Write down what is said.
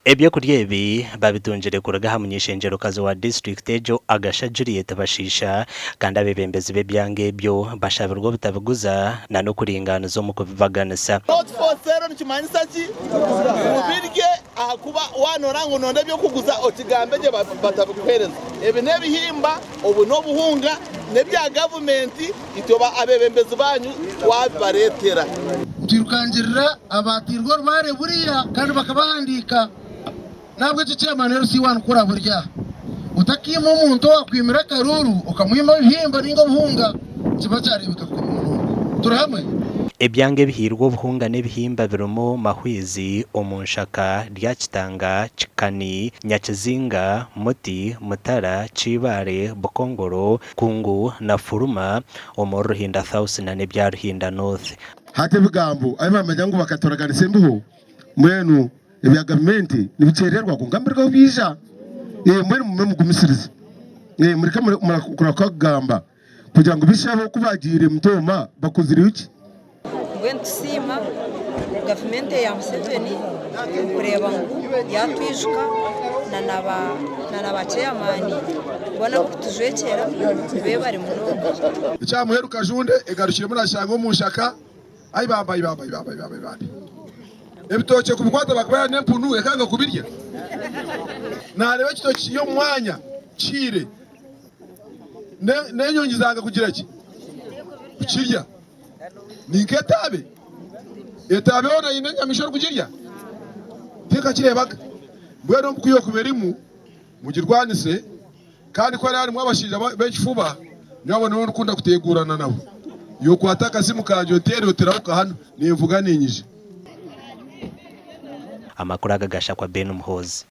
Ebyokurya ebi babitungire kuruga aha muny'eishengyerokazi wa disiturikiti egyo Agasha Juliet Bashiisha kandi abeebembezi b'ebyanga ebyo bashabirwe obutabiguza na n'okuringaaniza omu kubibaganisa. Not for sale nikimanyisa ki? Obirye ahakuba waanoora ngu nonda eby'okuguza okigambe gye batabikuheereza. Ebi n'ebihimba, obu n'obuhunga, n'ebya gavumenti, itwe abeebembezi baanyu twabibareetera. Nitwirukangirira abaateirwe orubaare buriya kandi bakabahandiika. N'ahabw'ekyo Chairman LC one ku oraabe ori aha, otakaima omuntu owaakwimire akaruuru okamwima ebihimba nainga obuhunga, nikiba kyareebeka kubi munonga. Turi hamwe? Ebyanga ebihairwe obuhunga n'ebihimba birimu Mahwizi, Omunshaka, Ryakitanga, Kikani, Nyakizinga, Muti, Mutara, Kiibaare, Bukongoro, Kungu na Furuma omuri Ruhinda South na n'ebya Ruhinda North. Hati ebigambo ahi bamanya ngu bakaturaganisa embiho mbwenu ebya gavumenti nibikyererwa kwonka nibirigaho byaija. Mbwenu mugume mugumisirize mureke kurahuka kugamba kugira ngu bishabe oku bagiire Mutooma bakozireyo ki? Mbwenu tusiima gavumenti eya Museveni kureeba ngu yatwijuka na ba ceyamaani boona ab'okutujwekyera beebare munonga. Ekyamuheru Kajunde egarukiremu nashanga omu nshaka ai bamba ai bamba ai bamba ai bamba ai bambi ebitookye kubikwata bakaba n'empunu ekanga kubirya nareeba ekitookye kiri omu mwanya kihiire n'enyonyi zanga kugira ki kukirya. Ni nk'etaabe. Etaabe yoona eine enyamaishwa erikugirya? Tekakireebaga. Mbwenu omu ku yokuba erimu, mugirwanise, kandi ku hariba harimu abashaija b'ekifuba, nyowe abo nibo ndikukunda kuteeguurana nabo. Iwe okwate akasimu kangye onteere oti rahuka hanu, ninvuga niinyija. Amakuru aga gashakwa Ben Muhoozi.